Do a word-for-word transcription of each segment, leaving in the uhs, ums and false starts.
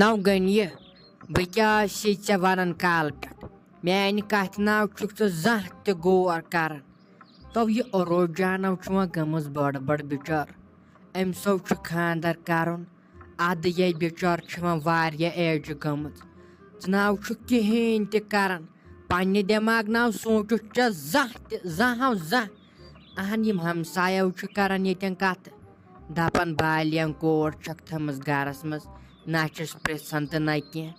نو گٔنیہِ، بہٕ کیٛاہ آسی ژےٚ ونان کالہٕ پٮ۪ٹھ؟ میانہِ کتھِ ناو چھُکھ ژٕ زانٛہہ تہِ غور کران۔ تو یہِ عروٗج جانو چھُ وۄنۍ گٔمٕژ بٔڑ بٔڑ بِچٲر۔ أمۍ سو چھُ خانٛدر کرُن۔ ادٕ یے بِچٲر چھِ وۄنۍ واریاہ ایجہِ گٔمٕژ۔ ژٕ ناو چھُکھ کِہیٖنۍ تہِ کران۔ پننہِ دٮ۪ماغ ناو سونٛچُتھ ژےٚ زانٛہہ تہِ، زانٛہہ ہو زانٛہہ۔ اہن، یِم ہمسایو چھِ کران ییٚتٮ۪ن کتھٕ۔ دپان بالین کوٗر چھکھ تھٲمٕژ گرس منٛز، نہ چھِس پرژھان تہٕ نہ کینٛہہ۔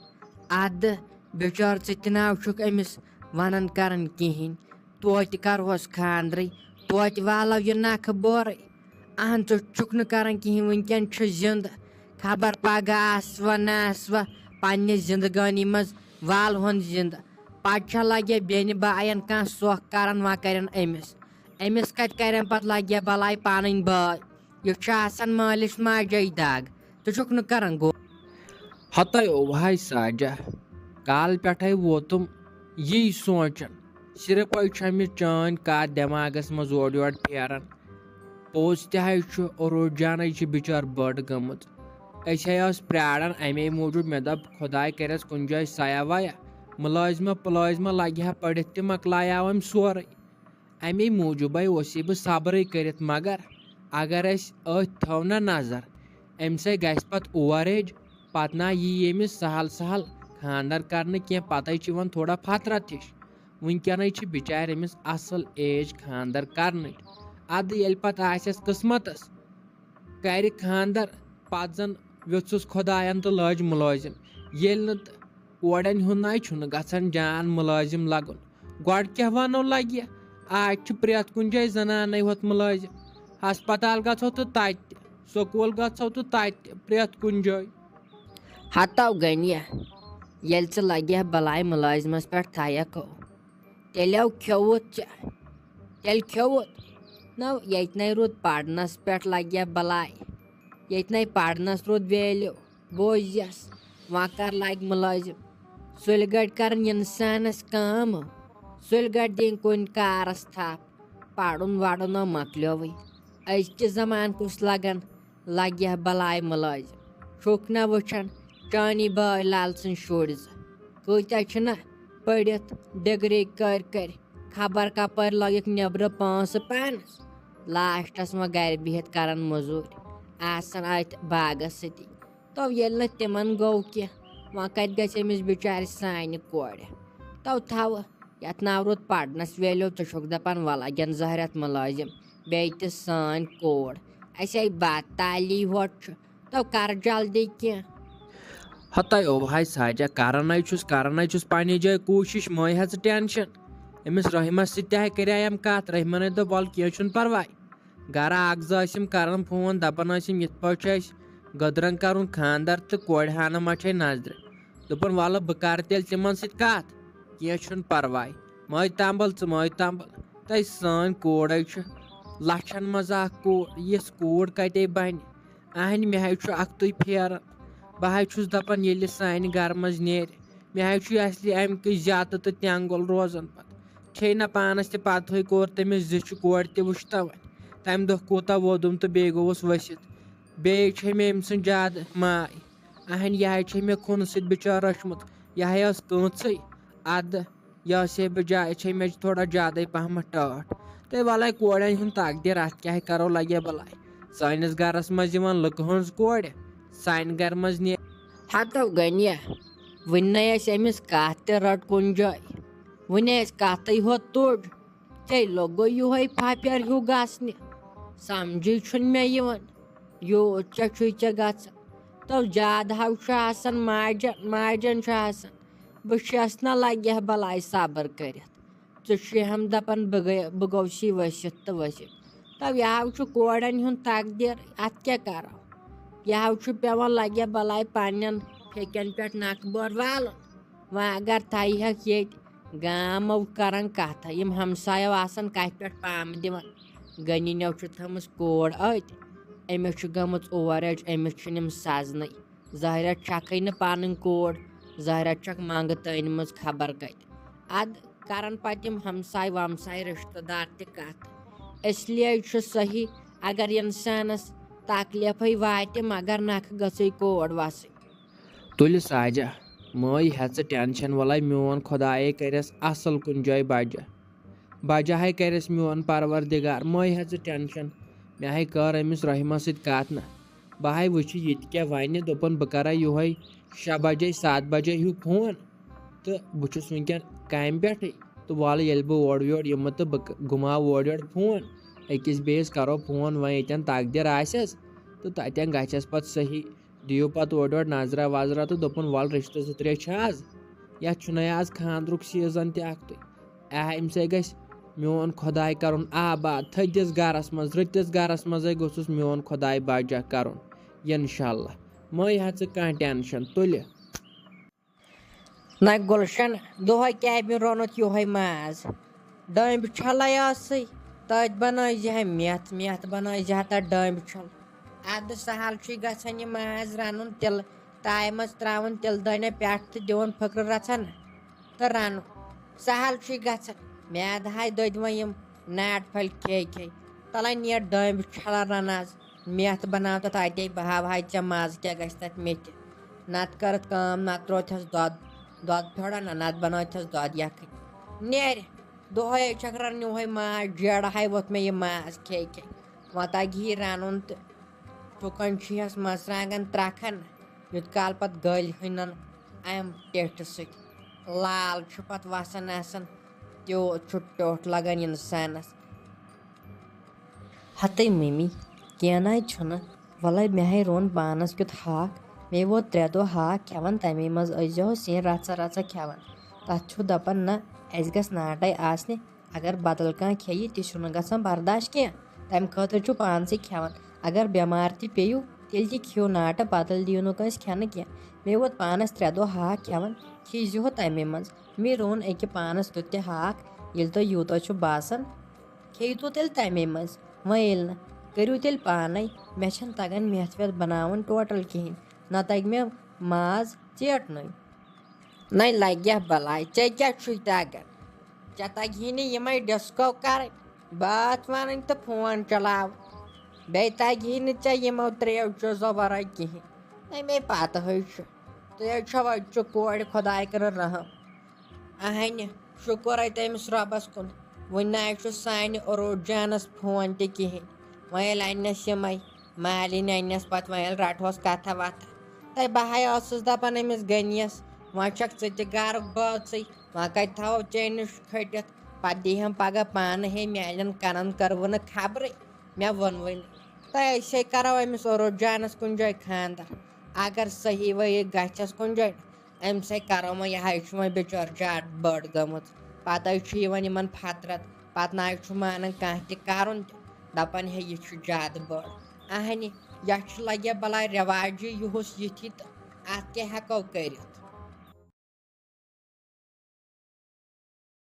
ادٕ بِچٲر ژٕ تہِ ناو چھُکھ أمِس ونان کران کِہینۍ۔ توتہِ کرہوس خاندرٕے، توتہِ والو یہِ نکھٕ بورٕے۔ اہن، ژٕ چھُکھ نہٕ کران کِہینۍ، وٕنکیٚن چھُ زِندٕ۔ خبر پگاہ آسوا نہ آسوا پننہِ زندگٲنی منٛز والہون زِندٕ۔ پتہٕ چھا لگہِ بیٚنہِ باین کانٛہہ سۄکھ کران، وۄنۍ کرن أمِس۔ أمِس کتہِ کرن پتہٕ لگہِ بلاے پنٕنۍ بٲے؟ یہِ چھُ آسان مٲلِس ماجے دگ۔ ژٕ چھُکھ نہٕ کران غور۔ ہتَے اوٚوہَے ساجہ، کالہٕ پٮ۪ٹھَے ووتُم یی سونٛچان۔ صرفَے چھےٚ مےٚ چٲنۍ کَتھ دٮ۪ماغَس منٛز اورٕ یورٕ پھیران۔ پوٚز تہِ ہَے چھُ، عروٗج جانَے چھِ بِچٲر بٔڑ گٔمٕژ۔ أسۍ ہے ٲس پرٛاران اَمے موٗجوٗب، مےٚ دوٚپ، خۄداے کَرٮ۪س کُنہِ جایہِ سایہ وایہ، مُلٲزمہ پُلٲزمہ لَگہِ ہا پٔرِتھ تہِ مۄکلایہِ ہاو أمۍ سورُے۔ اَمے موٗجوٗبَے اوسُے بہٕ صبرٕے کٔرِتھ، مگر اگر أسۍ أتھۍ تھاوو نہ نظر، أمۍ سۭتۍ گژھِ پَتہٕ اوور ایج، پَتہٕ نہ یی ییٚمِس سہل سہل خانٛدر کرنہٕ کینٛہہ، پَتَے چھِ یِوان تھوڑا فطرت ہِش۔ وٕنکیٚنَے چھِ بِچارِ أمِس اَصٕل ایج خانٛدر کرنٕچ۔ اَدٕ ییٚلہِ پَتہٕ آسٮ۪س قٕسمَتَس، کرِ خانٛدر، پَتہٕ زَن ویوٚژھُس خۄدایَن تہٕ لٲج مُلٲزِم۔ ییٚلہِ نہٕ تہٕ کورٮ۪ن ہُنٛد نَے چھُنہٕ گژھان جان مُلٲزِم لَگُن۔ گۄڈٕ کیٛاہ وَنو لَگہِ؟ آز چھُ پرٛٮ۪تھ کُنہِ جایہِ زَنانَے ہوت مُلٲزِم۔ ہسپتال گژھو تہٕ تَتہِ تہِ، سکوٗل گژھو تہٕ تَتہِ تہِ، پرٛٮ۪تھ کُنہِ جایہِ۔ ہتو گٔنیہ، ییٚلہِ ژٕ لگیہ بلاے مُلٲزمس پٮ۪ٹھ تھایکو، تیٚلہِ کھیوٚوُتھ ژےٚ، تیٚلہِ کھیوٚوُتھ۔ نو، ییٚتہِ نے روٗد پرنس پٮ۪ٹھ لگیہ بلاے، ییٚتہِ نے پرنس روٗد value۔ بوزیس، وۄنۍ کر لگہِ مُلٲزم۔ سُلہِ گٲڑۍ کرن انسانس کٲم، سُلہِ گٲڑۍ دِنۍ کُنہِ کارس تھپھ۔ پرُن ورُن نہ مۄکلیووٕے۔ أزکہِ زمانہٕ کُس لگن، لگہِ ہا بلاے مُلٲزم۔ چھُکھ نہ وٕچھان، چٲنی بٲے لال سٕنٛدۍ شُرۍ زٕ کۭتیاہ چھِنہ پٔرِتھ، ڈگری کٔرۍ کٔرۍ خبر کپٲرۍ لٲگِکھ نیبرٕ پونٛسہٕ پانس، لاسٹس وۄنۍ گرِ بِہِتھ کران مٔزوٗرۍ، آسان اتھۍ باغس سۭتی۔ تو ییٚلہِ نہٕ تِمن گوٚو کینٛہہ، وۄنۍ کتہِ گژھِ أمِس بِچارِ سانہِ کورِ؟ تو تھاوٕ یتھ ناو روٗد پرنس value، ژٕ چھُکھ دپان وۄلہ گٮ۪ن زہرٮ۪تھ مُلٲزم، بیٚیہِ تہِ سٲنۍ کوٗر۔ اسے بتہٕ تالی ہوت چھُ، تو کر جلدی کینٛہہ۔ ہتاے اوٚوہاے ساجہ، کران ہے چھُس، کران ہے چھُس پننہِ جایہِ کوٗشش، مہ ہے ژٕ tension۔ أمِس رحیمس سۭتۍ تہِ ہے کرییم کتھ، رحیمن ہے دوٚپ، ول کینٛہہ چھُنہٕ پرواے۔ گرٕ اکھ زٕ ٲسِم کران فون، دپان ٲسِم، یِتھ پٲٹھۍ چھُ اَسہِ گٔدرن کرُن خانٛدر تہٕ کورِ ہانہ ما چھے نظرِ۔ دوٚپُن، وَلہٕ بہٕ کرٕ تیٚلہِ تِمن سۭتۍ کتھ، کینٛہہ چھُنہٕ پرواے۔ مٲے تمبل ژٕ، مٲے تمبل، تۄہہِ سٲنۍ کوٗرے چھِ لچھن منٛز اکھ کوٗر، یِژھ کوٗر کتے بنہِ؟ اہنہِ، مےٚ ہے چھُ اکھتُے پھیران۔ بہٕ ہے چھُس دپان، ییٚلہِ سانہِ گرٕ منٛز نیرِ، مےٚ ہے چھُ اصلی امہِ کِس زیادٕ تہٕ تینٛگُل روزان پتہٕ۔ چھے نہ پانس تہِ پتہٕے، کوٚر تٔمِس زِ چھُ کورِ تہِ وٕچھتوَن۔ تمہِ دۄہ کوٗتاہ وودُم تہٕ بیٚیہِ گوٚوُس ؤسِتھ۔ بیٚیہِ چھے مےٚ أمۍ سٕنٛز زیادٕ ماے۔ اہنہِ، یہِ ہے چھے مےٚ خوٗنہٕ سۭتۍ بِچار رٔچھمٕژ۔ یہِ ہے ٲس کٲنٛژٕے۔ ادٕ یہِ ٲسے بہٕ جا-، چھے مےٚ تھوڑا زیادَے پہمتھ ٹٲٹھ۔ تہٕ وَلَے کورٮ۪ن ہُنٛد تقدیٖر، اَتھ کیٛاہ ہے کَرو لَگے بَلاے۔ سٲنِس گَرَس منٛز یِوان لُکہٕ ہٕنٛز کورِ، سانہِ گَرٕ منٛز نیر۔ ہتو گٔنیہ، وٕنہِ نے اَسہِ أمِس کَتھ تہِ رٔٹ کُنہِ جایہِ۔ وٕنہِ اَسہِ کَتھٕے ہوت توٚڑ، ژےٚ لوٚگُے یِہوٚے پھپھیر ہیوٗ گژھنہِ۔ سمجھٕے چھُنہٕ مےٚ یِوان، یوٗت کیٛاہ چھُے ژےٚ گژھان؟ تو زیادٕ ہاو چھُ آسان ماجن، ماجن چھُ آسان۔ بہٕ چھَس نہ لگہِ ہا بلاے صبر کٔرِتھ۔ ژٕ چھُے ہم دپان بہٕ گٔے-، بہٕ گوٚوسٕے ؤسِتھ تہٕ ؤسِتھ۔ تو یہِ ہاو چھُ کورٮ۪ن ہُنٛد تقدیٖر، اتھ کیٛاہ کرو؟ یہِ ہاو چھُ پٮ۪وان لگہِ ہا بلاے پننٮ۪ن پھیٚکٮ۪ن پٮ۪ٹھ نکھٕ بور والُن۔ وۄنۍ اگر تھایہِ ہکھ ییٚتہِ گامو کران کتھٕ، یِم ہمسایو آسان کتھِ پٮ۪ٹھ پامہٕ دِوان۔ غنی نیو چھُ تھٲمٕژ کوڑ أتۍ، أمِس چھُ گٔمٕژ اوور ایج، أمِس چھِنہٕ یِم سزنٕے۔ ظٲہرہ چھکھٕے نہٕ پنٕنۍ کوڑ، ظٲہرہ چھکھ منٛگہٕ تٔنۍ مٕژ خبر کتہِ۔ ادٕ کرن پتہٕ یِم ہمساے ومساے رشتہٕ دار تہِ کتھ۔ اس لیے چھُ صحیح اگر انسانس تکلیفے واتہِ مگر نکھٕ گٔژھٕے کوڑ وسٕنۍ۔ تُلہِ ساجہ، مٲے ہیٚژٕ ٹینشن، وَلَے میون خۄدایے کَرٮ۪س اَصٕل کُنہِ جایہِ بجہ۔ بجہ ہے کَرٮ۪س میون پروردگار، مٲے ہیٚژٕ ٹینشن۔ مےٚ ہے کٔر أمِس رحیمس سۭتۍ کَتھ نہ۔ بہٕ ہے وٕچھِ یہِ تہِ کیٛاہ وَنہِ، دوٚپُن بہٕ کَرے یِہوٚے شےٚ بجے، ستھ بجے ہیوٗ فون۔ تہٕ بہٕ چھُس وٕنکٮ۪ن کامہِ پٮ۪ٹھٕے، تہٕ وَلہٕ ییٚلہِ بہٕ اورٕ یورٕ یِمہٕ تہٕ بہٕ ک-، گُماو اورٕ یورٕ فون۔ أکِس بیٚیِس کَرو فون، وۄنۍ ییٚتٮ۪ن تقدیر آسٮ۪س، تہٕ تَتٮ۪ن گژھٮ۪س پَتہٕ صحیح۔ دِیِو پَتہٕ اورٕ یورٕ نظرا وظرا تہٕ دوٚپُن، وَلہٕ رِشتہٕ زٕ ترٛےٚ چھِ آز، یَتھ چھُنَے آز خانٛدرُک سیٖزَن تہِ اَکھتُے۔ اَمہِ سۭتۍ گژھِ میون خۄداے کَرُن آباد، تھٔدِس گَرَس منٛز، رٕتِس گَرَس منٛزَے گوٚژھُس میون خۄداے بجہ کَرُن، اِنشاء اللہ۔ مہ ہیٚہ ژٕ کانٛہہ ٹینشن تُلہِ۔ نہ گُلشن، دۄہے کیٛابہِ روٚنُتھ یِہوٚے ماز؟ ڈٲمبۍ چھلے ٲسٕے، تٔتھۍ بنٲوزِ ہا میتھ، میتھ بنٲوزِ ہا تتھ ڈٲمبۍ چھل۔ ادٕ سہل چھُے گژھان یہِ ماز رنُن، تِلہٕ تایہِ منٛز تراوُن تِلہٕ دٲنہ پٮ۪ٹھ تہٕ دِوان پھٕکرٕ رژھا نہ تہٕ رنُن۔ سہل چھُے گژھان، میادٕ ہاے دٔدۍ وۄنۍ یِم ناٹہِ پھلۍ کھے کھے۔ تلے نیر ڈٲمبۍ چھلن رن آز، میتھ بناو تتھ اتے، بہٕ ہاوہاے ژےٚ مزٕ کیٛاہ گژھِ تتھ میتھِ۔ نتہٕ کٔرٕتھ کٲم، نتہٕ تروتھس دۄد، دۄد پھیوٚرا نہ، نتہٕ بنٲوتھس دۄد یکھٕنۍ۔ نیرِ، دۄہے چھکھ رنان یِہوٚے ماز، جیڑٕ ہاے ووٚتھ مےٚ یہِ ماز کھے کھے۔ وۄنۍ تگہِ ہی رنُن تہٕ ٹُکن چھُ یس مرژٕوانگن ترکھن، یوت کال پتہٕ گٔلۍ ہٕنن امہِ ٹیٹھٕ سۭتۍ۔ لال چھُ پتہٕ وسان آسان، تیوٗت چھُ ٹیوٚٹھ لگان انسانس۔ ہتے ممی، کینٛہہ ناے چھُنہٕ۔ وَلَے مےٚ ہے روٚن پانَس کیُتھ ہاکھ۔ مےٚ ووت ترٛےٚ دۄہ ہاکھ کھٮ۪وان، تَمے منٛز ٲسۍزِہو سِنۍ رَژھا رَژھا کھٮ۪وان۔ تَتھ چھُ دَپان، نہ، اَسہِ گژھِ ناٹَے آسنہِ۔ اگر بدل کانٛہہ کھیٚیہِ، تہِ چھُنہٕ گژھان برداش کینٛہہ۔ تَمہِ خٲطرٕ چھُ پانسٕے کھٮ۪وان۔ اگر بٮ۪مار تہِ پیٚیِو، تیٚلہِ تہِ کھیٚیِو ناٹہٕ، بدل دِیِو نہٕ کٲنٛسہِ کھٮ۪نہٕ کینٛہہ۔ مےٚ ووت پانَس ترٛےٚ دۄہ ہاکھ کھٮ۪وان، کھیٚیہِ زِہو تَمے منٛز۔ مےٚ روٚن أکہِ پانَس کیُتھ تہِ ہاکھ، ییٚلہِ تۄہہِ یوٗتاہ چھُ باسان۔ کھیٚیِو تو تیٚلہِ تَمے منٛز۔ وۄنۍ ییٚلہِ نہٕ، کٔرِو تیٚلہِ پانَے۔ مےٚ چھَنہٕ تَگان مٮ۪تھ وٮ۪تھ بَناوُن ٹوٹَل کِہیٖنۍ۔ نہ تَگہِ مےٚ ماز ژیٹنُے۔ نَے لَگہِ ہا بَلاے، ژےٚ کیٛاہ چھُے تَگان؟ ژےٚ تَگہِ ہی نہٕ یِمَے ڈِسکو کَرٕنۍ، بٲتھ وَنٕنۍ تہٕ فون چلاوُن۔ بیٚیہِ تَگہِ ہی نہٕ ژےٚ یِمو ترٛیٚیو چیٖزو وَرٲے کِہیٖنۍ۔ نَے مے پَتہٕ ہٕے چھُ۔ تُہۍ حظ چھَو اَتہِ چہِ کورِ خۄداے کٔرِن رحم۔ اہنہِ، شُکر ہے تٔمِس رۄبَس کُن۔ وٕنہِ نہ حظ چھُ سانہِ عروٗج جانَس فون تہِ کِہیٖنۍ۔ وۄنۍ ییٚلہِ اَننَس یِمَے مالِنۍ اَننَس، پَتہٕ وۄنۍ ییٚلہِ رَٹہوس کَتھا وَتھا۔ تَے بہٕ ہَے ٲسٕس دَپان أمِس غنیَس، وۄنۍ چھَکھ ژٕ تہِ گَرُک بٲژٕے، وۄنۍ کَتہِ تھاوو ژےٚ نِش کھٔٹِتھ؟ پَتہٕ دی ہَم پَگاہ پانہٕ ہے میٛانٮ۪ن کَنَن کٔروٕ نہٕ خبرٕے۔ مےٚ ووٚنوُے نہٕ۔ تَے أسے کَرو أمِس عروٗج جانَس کُنہِ جایہِ خانٛدر۔ اگر صحیح ؤحیح گژھٮ۪س کُنہِ جایہِ، أمۍ سۭتۍ کَرو وۄنۍ، یہِ حظ چھُ وۄنۍ بِچور زیادٕ بٔڑ گٔمٕژ۔ پَتہٕ حظ چھُ یِوان یِمَن فطرت، پَتہٕ نہ حظ چھُ مانان کانٛہہ تہِ کَرُن تہِ، دَپان ہے یہِ چھُ زیادٕ بٔڑ۔ اَہنہِ، یَتھ چھُ لَگہِ بَلاے رٮ۪واجی یُہُس یِتھی تہٕ اَتھ کیٛاہ ہٮ۪کو کٔرِتھ؟